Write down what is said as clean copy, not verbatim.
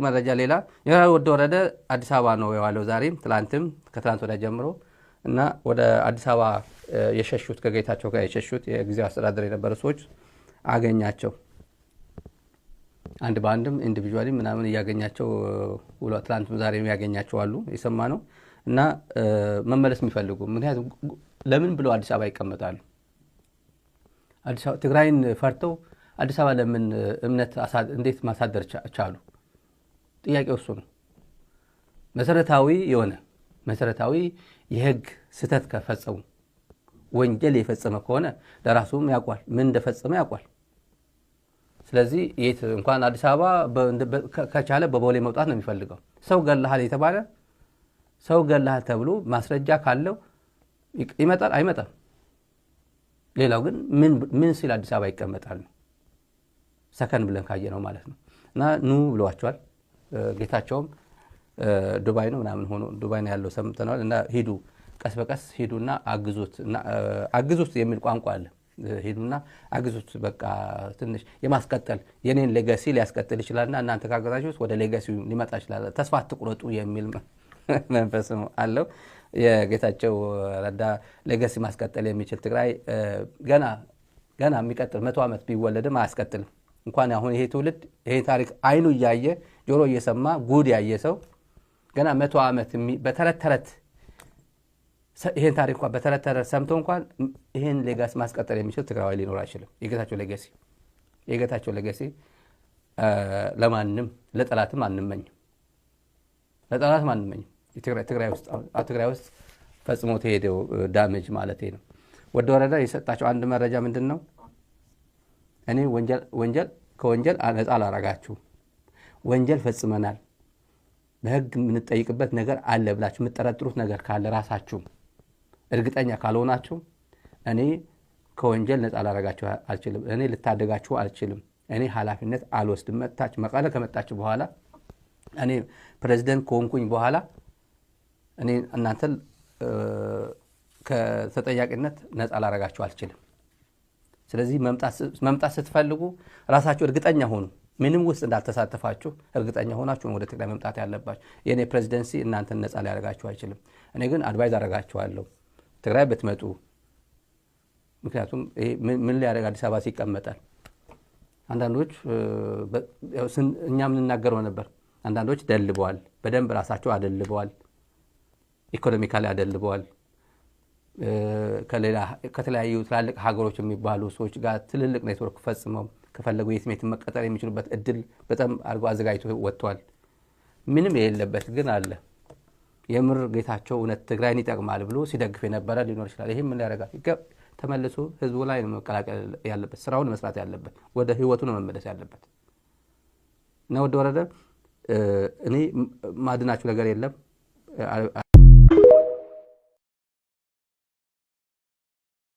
መረጃ ሌላ ጀነራል ወደ ወረደ አዲስ አበባ ነው የዋለው ዛሬም ትላንትም ከትላንት ወዲያ ጀምሮ። እና ወደ አዲስ አበባ የሸሹት፣ ከጌታቸው ጋር የሸሹት የጊዜያዊ አስተዳደር የነበሩ ሰዎች አገኛቸው። አንድ በአንድም individually ምናምን እያገኛቸው ውሎ ትላንትም ዛሬም ያገኛቸው አሉ የሰማ ነው። እና መመለስ የሚፈልጉ፣ ምክንያቱም ለምን ብለው አዲስ አበባ ይቀመጣሉ? ትግራይን ፈርተው አዲስ አበባ ለምን እምነት እንዴት ማሳደር ቻሉ? ጥያቄው እሱ ነው። መሰረታዊ የሆነ መሰረታዊ የህግ ስህተት ከፈጸሙ፣ ወንጀል የፈጸመ ከሆነ ለራሱም ያውቋል፣ ምን እንደፈጸመ ያውቋል። ስለዚህ የት እንኳን አዲስ አበባ ከቻለ በቦሌ መውጣት ነው የሚፈልገው። ሰው ገለሃል የተባለ፣ ሰው ገለሃል ተብሎ ማስረጃ ካለው ይመጣል አይመጣም? ሌላው ግን ምን ሲል አዲስ አበባ ይቀመጣል ነው፣ ሰከን ብለን ካየ ነው ማለት ነው። እና ኑ ብለዋቸዋል። ጌታቸውም ዱባይ ነው ምናምን ሆኖ ዱባይ ነው ያለው ሰምተነዋል። እና ሂዱ፣ ቀስ በቀስ ሂዱና አግዙት፣ አግዙት የሚል ቋንቋ አለ። ሂዱና አግዙት፣ በቃ ትንሽ የማስቀጠል የኔን legacy ሊያስቀጥል ይችላልና እናንተ ካገዛችሁት ወደ legacy ሊመጣ ይችላል፣ ተስፋ አትቁረጡ የሚል መንፈስ አለው። የጌታቸው ረዳ legacy ማስቀጠል የሚችል ትግራይ ገና ገና የሚቀጥል 100 ዓመት ቢወለድም አያስቀጥልም። እንኳን አሁን ይሄ ትውልድ ይሄ ታሪክ አይኑ እያየ ጆሮ እየሰማ ጉድ ያየ ሰው ገና 100 ዓመት በተረት ተረት ይሄን ታሪክ እንኳን በተረት ተረት ሰምቶ እንኳን ይሄን legacy ማስቀጠል የሚችል ትግራዋይ ሊኖር አይችልም። የጌታቸው legacy ለማንም ለጠላትም አንመኝም፣ ለጠላትም አንመኝም። ትግራይ ውስጥ ፈጽሞ ተሄደው damage ማለት ነው። ወደ ወረዳ የሰጣቸው አንድ መረጃ ምንድን ነው? እኔ ወንጀል ከወንጀል ነፃ አላረጋችሁም፣ ወንጀል ፈጽመናል፣ በህግ የምንጠይቅበት ነገር አለ ብላችሁ የምትጠረጥሩት ነገር ካለ፣ ራሳችሁም እርግጠኛ ካልሆናችሁ እኔ ከወንጀል ነፃ ላረጋችሁ አልችልም። እኔ ልታደጋችሁ አልችልም። እኔ ኃላፊነት አልወስድም። መጣችሁ መቀለ ከመጣችሁ በኋላ፣ እኔ ፕሬዚደንት ከሆንኩኝ በኋላ እኔ እናንተን ከተጠያቂነት ነፃ ላረጋችሁ አልችልም። ስለዚህ መምጣት ስትፈልጉ ራሳችሁ እርግጠኛ ሆኑ። ምንም ውስጥ እንዳልተሳተፋችሁ እርግጠኛ ሆናችሁ ወደ ትግራይ መምጣት ያለባችሁ። የእኔ presidency እናንተን ነፃ ሊያደርጋችሁ አይችልም። እኔ ግን advise አደርጋችኋለሁ ትግራይ ብትመጡ። ምክንያቱም ምን ሊያደርግ አዲስ አበባ ይቀመጣል? አንዳንዶች እኛ የምንናገረው ነበር። አንዳንዶች ደልበዋል፣ በደንብ ራሳቸው አደልበዋል፣ economically አደልበዋል። ከተለያዩ ትላልቅ ሀገሮች የሚባሉ ሰዎች ጋር ትልልቅ ኔትወርክ ፈጽመው ከፈለጉ የትም የትም መቀጠር የሚችሉበት እድል በጣም አድርጎ አዘጋጅቶ ወጥቷል። ምንም የሌለበት ግን አለ። የምር ጌታቸው እውነት ትግራይን ይጠቅማል ብሎ ሲደግፍ የነበረ ሊኖር ይችላል። ይህም ምን ያደርጋል? ተመልሶ ህዝቡ ላይ ነው መቀላቀል ያለበት፣ ስራውን መስራት ያለበት፣ ወደ ህይወቱ ነው መመለስ ያለበት። እና ወደ ወረደ እኔ ማድናችሁ ነገር የለም።